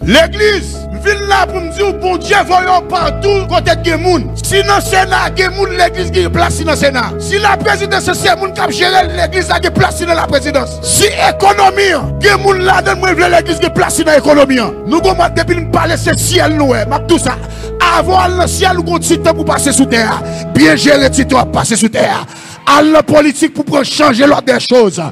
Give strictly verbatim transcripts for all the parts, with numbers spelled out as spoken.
Legliz, m vin la pou m di w, Bondye voye w patou kote k gen moun. Si nan Sena gen moun, legliz gen plas li nan Sena. Si laprezidans se moun k ap jere l, legliz la gen plas li nan laprezidans. Si ekonomi an gen moun ladan l, mwen vle legliz gen plas li nan ekonomi an. Nou gon mòd depi m pale se syèl nou wè, m ap di w sa. Avan w al nan syèl, ou gon ti tan pou pase sou tè a. Byen jere ti tan w ap pase sou tè a. Al nan politik pou pran chanje lòd dè choz.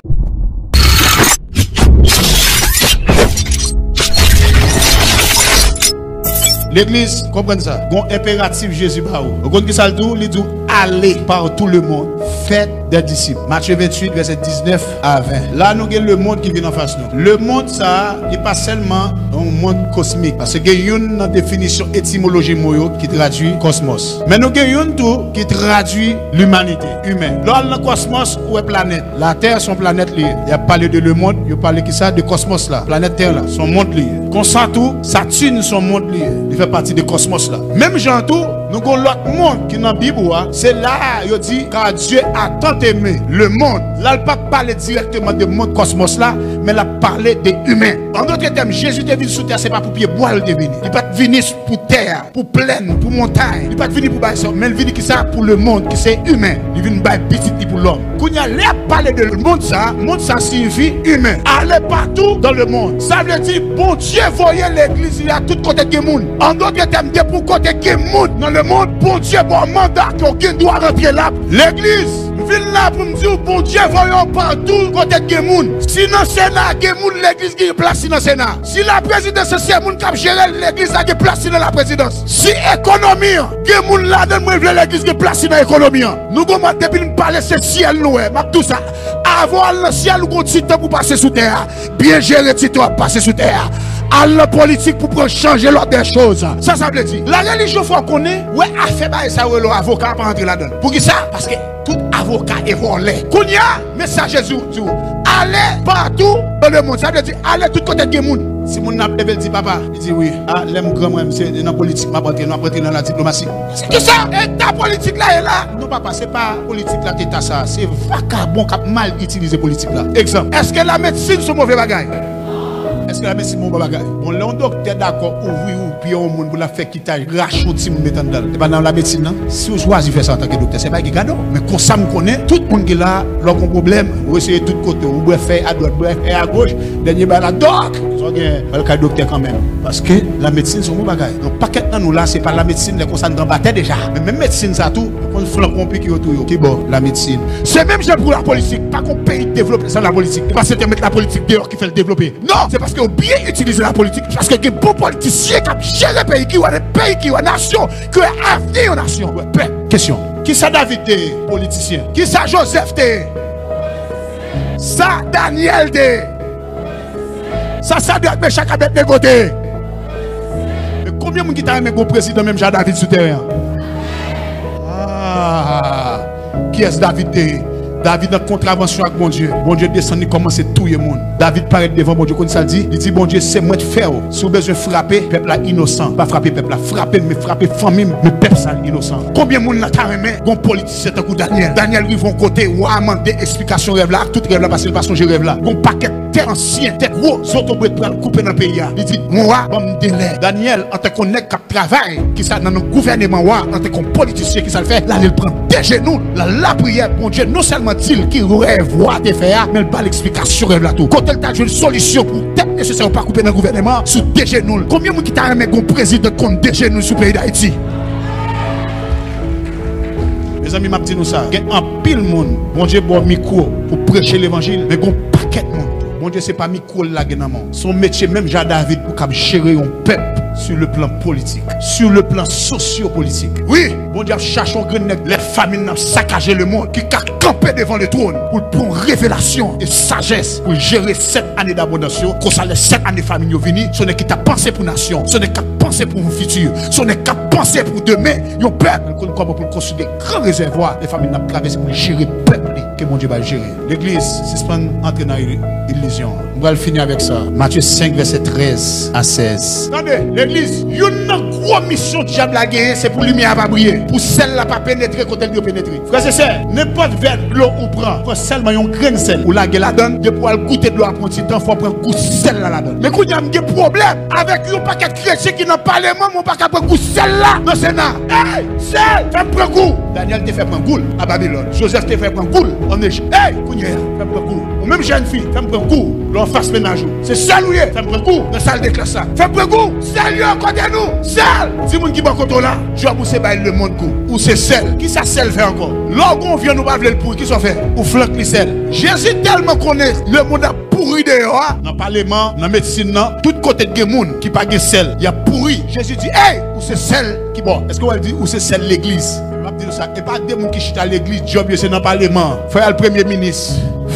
Legliz, konprann sa. Gon enperatif Jezi ba ou. Ou konn ki sa l di w? Li di w, allez par tout le monde, faites des disciples. Matye venntuit, vèsè diznèf a ven. La, nou gen lemonn ki vin anfas nou. Lemonn sa a, li pa sèlman yon monn kosmik. Paske gen youn nan definisyon etimoloji mo yo ki tradui kòsmòs. Men nou gen youn tou ki tradui limanite, imen. Lè w al nan kòsmòs, ou wè planèt. Latè se yon planèt li ye. Y ap pale de lemonn, yo pale ki sa? De kòsmòs la. Planèt tè la, se yon mond li ye. Konsa tou, Satin se yon mond li ye. Li fè pati de kòsmòs la. Menm jan tou, nou gon lòt mond ki nan Bib ou a. Se la a yo di, car Dieu a tant aimé le monde. La l pa pale dirèkteman de mond kòsmòs la, men l ap pale de imen. An dòt tèm, Jezi te vin sou tè, se pa pou pye bwa l te vini. Li pa t vini pou tè a, pou plèn, pou montay. Li pa t vini pou bagay sa, men l vini ki sa? Pou lemonn, ki se imen. Li vin bay pitit li pou lòm. Kounye a, lè y ap pale de mond sa, mond sa siyifi imen. Allez partout dans le monde. Sa vle di, Bondye voye legliz li a tout kote k gen moun. An dòt tèm, depi w kote gen moun nan lemonn, Bondye ba w manda ke w gen dwa rantre la. Legliz, m vin la pou m di w, Bondye voye w patou kote k gen moun. Si nan Sena gen moun, legliz gen plas li nan Sena. Si laprezidans se moun k ap jere l, legliz la gen plas li nan laprezidans. Si ekonomi an gen moun ladan l, mwen vle legliz gen plas li nan ekonomi an. Nou gon mòd depi m pale se syèl nou wè, m ap di w sa. Avan w al nan syèl, ou gon ti tan pou pase sou tè a. Byen jere ti tan w ap pase sou tè a. Al nan politik pou pran chanje lòd dè choz. Sa sa vle di? Larelijyon fè w konnen, wè afè bagay sa yo rele w avoka pa rantre ladan l. Poukisa? Paske tout avoka e vòlè. Kounye a, men sa Jezi di w, allez partout dans le monde. Sa vle di, ale tout kote k gen moun. Si moun nan ap leve, l di, papa, li di, wi. A, lè m gran, mwen, se nan politik m ap antre, nou ap antre nan la diplomasi. Se ki sa? Eta politik la ye la? Non, papa, se pa politik la ki eta sa. Se vakabon k ap mal itilize politik la. Egzanp, èske lamedsin se yon move bagay? Èske lamedsin bon bagay? Bon, lè yon doktè dakò ouvri yon pye yon moun pou l ap fè kitaj, rache yon timoun met anndan l, se pa nan lamedsin nan? Si w chwazi fè sa antanke doktè, se pa ki kado. Men konsa m konnen, tout moun ki la, lè w gon pwoblèm, ou eseye tout kote, ou bwè fèy adwat, bwè fèy agoch, dènye bagay la, dòk! Sa w gen, al kay doktè kanmenm. Paske lamedsin se yon bon bagay. Yon pakèt nan nou la, se pa lamedsin, lè konsa n t anba tè deja. Men menm medsin sa tou, konn flanke yon piki yo touye w. Ki bò? Lamedsin. Se menm jan pou lapolitik. Pa gon peyi k devlope san lapolitik. E pa se te met lapolitik deyò ki fè l devlope. Non, se paske yo byen itilize lapolitik, paske gen bon politisyen k ap jere peyi, ki wè peyi, ki wè nasyon, ki wè avni yon nasyon, wè pèp. Kesyon. Kisa David te ye? Politisyen. Kisa Jozèf te ye? Sa Danyèl te ye? Sa Sadrak, Mechak, Abèdnego te ye? Men konbyen moun ki ta renmen gon prezidan menm jan David sou teren an? Ah! Kiyès David te ye? David an kontravansyon ak Bondye. Bondye desann, li kòmanse touye moun. David parèt devan Bondye, konn sa l di? Li di Bondye, se mwen k fè w. Si w bezwen frape, pèp la inosan. Pa frape pèp la, frape m, men frape fanmi m, men pèp sa inosan. Konbyen moun la ta renmen gon politisyen tankou Danyèl? Danyèl rive yon kote, wa a mande esplikasyon rèv la, ak tout rèv la, paske l pa sonje rèv la. Gon pakèt tèt ansyen, tèt gwo, zotobrèt pral koupe nan peyi a. Li di, mon wa, ban m delè. Danyèl, antanke yon nèg k ap travay, ki sa nan, nan gouvèneman wa, antanke yon politisyen, ki sa l fè? L ale l pran de jenou l, l al lapriyè, Bondye non sèlman di l ki rèv wa te fè a, men l ba l eksplikasyon rèv la tou. Kote l t al jwenn solisyon pou tèt nesesè yo pa koupe nan gouvèneman an, sou de jenou l. Konbyen moun ki ta renmen gon prezidan konn de jenou l sou peyi Dayiti? Mezanmi, m ap di nou sa, gen anpil moun, Bondye ba w mikwo pou preche levanjil, men gon pakèt moun, Bondye se pa mikwo l lage nan men w. Se yon metye menm jan David pou kab jere yon pèp sur le plan politik, sur le plan sosyopolitik. Wi, Bondye ap chache yon grenn nèg lè famin nan ap sakaje lemonn ki ka kanpe devan letwòn pou l pran revelasyon e sajès pou l jere sèt ane dabondans yo. Konsa lè sèt ane famin yo vini, se yon nèg ki t ap panse pou nasyon, se yon nèg k ap panse pou yon fiti, se yon nèg k ap panse pou demen yon pèp. L konn kòman pou l konstwi de gran rezèvwa, e fanmi l ap travèse pou l jere pèp li, ke Bondye ba l jere. Legliz, sispann antre nan il-, ilizyon. M pral fini avèk sa. Matye senk, vèsè trèz a sèz. Tande, legliz, youn nan gwo misyon dyab la genyen, se pou limyè a pa briye, pou sèl la pa penetre kote l dwe penetre. Frè e sè, nenpòt vè dlo ou pran, pran sèlman yon grenn sèl, ou lage ladan l, depi w al goute dlo a pou yon ti tan, fò w pran gou sèl la ladan l. Men kounye a, m gen pwoblèm avèk yon pakèt kretyen ki nan paleman, men w pa ka pran gou sèl la nan Sena. Ey! Sèl! Fè m pran gou! Danyèl te fè pran gou l a Babilòn. Jozèf te fè pran gou l ann Ejip. Ey! Kounye a, fè m pran gou. Ou menm jèn fi, fè m pran gou lè w anfas mennaj ou. Se sèl ou ye, fè m pran gou nan sal de klas la. Fè m pran gou! Sèl yo kote nou! Sèl! Timoun ki bò kote w la, djòb ou se bay lemonn gou. Ou se sèl. Kisa sèl fè ankò? Lè w gen yon vyann ou pa vle l pouri, kisa w fè? Ou flank li sèl. Jezi tèlman konnen lemonn ap pouri deyò a, nan paleman, nan medsin nan, tout kote k gen moun ki pa gen sèl, y ap pouri. Jezi di, ey, ou se sèl ki bò. Èske w al di ou se sèl legliz? M ap di nou sa, e pa de moun ki chita legliz, djòb yo se nan paleman. Fò y al premye minis,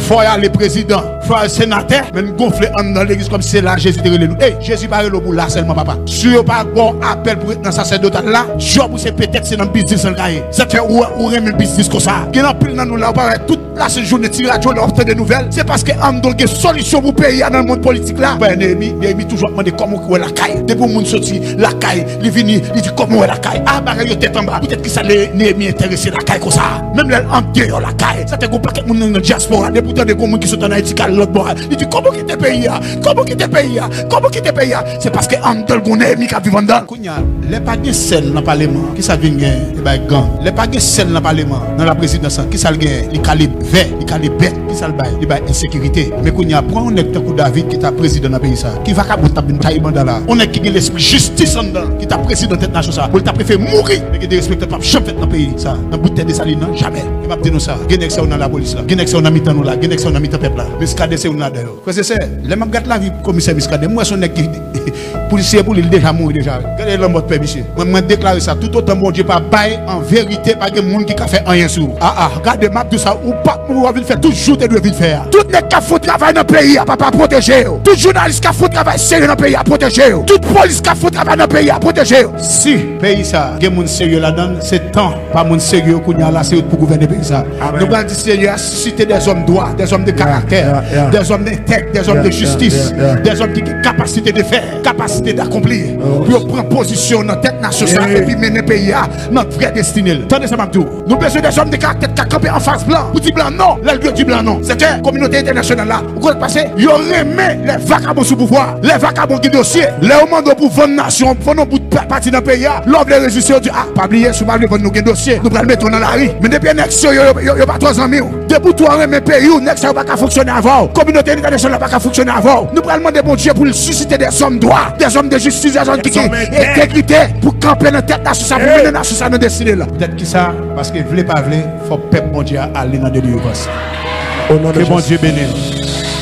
fò y ale prezidan, fò y al senatè, men n gonfle anndan legliz kòmsi se la Jezi te rele nou. Ey, Jezi pa rele w pou la sèlman, papa. Si yo pa ba w apèl pou ret nan sasèdotal la, djòb ou se petèt se nan biznis lan l ka ye. Sa k fè ou, ou renmen biznis konsa. Gen anpil nan nou la, ou pa wè tout Pase jounen ti radyo lè w ap tande nouvèl, se paske anndan w gen solisyon pou peyi a nan mond politik la. Ou pa wè Neyemi, Neyemi toujou ap mande kòman w wè lakay. Depi yon moun soti lakay, li vini, li di kòman w wè lakay. A, bagay yo tèt anba. Poutèt kisa Ne-, Neyemi enterese lakay konsa? Menm lè l andeyò lakay, sa te gen yon pakèt moun nan dyaspora. Depi w tande gen yon moun ki sot ann Ayiti k al lòt bò a, li di kòman w kite peyi a? Kòman w kite peyi a? Kòman w kite peyi a? Se paske anndan l gen yon Neyemi k ap viv anndan l. Kounye a, lè pa gen sèl nan paleman an, kisa l vin gen? Li bay gang. Lè pa gen sèl nan paleman an, nan laprezidans lan, kisa l gen? Li kale vè, li kale bèt. Kisa l bay? Li bay ensekirite. Men kounye a, pran yon nèg tankou David ki t ap prezidan nan peyi sa, ki vakabon t ap vin taye banda la. Yon nèg ki gen lespri jistis anndan l, ki t ap prezidan tèt nasyon sa. Bon, li t ap prefere mouri. Men gen derespektan p ap janm fèt nan peyi sa. Nan bout tè Desalin nan, jamè. E m ap di nou sa, gen nèg sa yo nan lapolis la, gen nèg sa yo nan mitan nou la, gen nèg sa yo nan mitan pèp la. Miskaden se youn ladan yo. Frè e sè, lè m ap gad lavi komisè Miskaden, m wè se yon nèg ki, pou li, si se pou li, li deja mouri deja. Gade lanmò t pè misye. Mwen, mwen deklare sa, toutotan Bondye pa bay, an verite, pa gen moun ki ka fè anyen sou ou. A, a, gade, m ap di w sa, ou p ap mouri, w ap vin fè tout jou w te dwe vin fè a. Tout nèg k ap fè yon travay nan peyi a, papa, pwoteje yo. Tout jounalis k ap fè yon travay serye nan peyi a, pwoteje yo. Tout polis k ap fè yon travay nan peyi a, pwoteje yo. Si peyi sa a gen moun serye ladan l, se tan pa moun serye yo kounye a la, se yo k pou gouvène peyi sa a. Amèn. Nou pral di Senyè a sisite dèzòm dwa, dèzòm de karaktè, dèzòm entèg, dèzòm de jistis, dèzòm ki gen kapasite de fè, kapasite dakonpli, pou yo pran pozisyon nan tèt nasyon sa a epi mennen peyi a nan vrè destine l. Tande sa m ap di w. Nou bezwen dèzòm de karaktè k ka kanpe anfas blan pou di blan non lè l dwe di blan non. Se ke kominote entènasyonal la, ou konn sa k pase? Yo renmen lè vakabon sou pouvwa, lè vakabon gen dosye. Lè yo mande w pou vann nasyon, vann yon bout pa-, pati nan peyi a, lè w vle rejistre, yo di, a, pa bliye, si w pa vle vann, nou gen dosye, nou pral mete w nan lari. Men depi e nèg serye, yo, yo, yo pa twò zanmi w. Depi w twò renmen peyi w, nèg sa yo pa ka fonksyone avè w. Kominote entènasyonal la pa ka fonksyone avè w. Nou pral mande Bondye pou l sisite dèzòm dwa, dèzòm de jistis, dèzòm ki gen entegrite pou kanpe nan tèt nasyon sa, pou mennen nasyon sa nan destine l. Poutèt kisa? Paske vle pa vle, fò pèp Bondye a ale nan delivrans. Ke Bondye beni nou.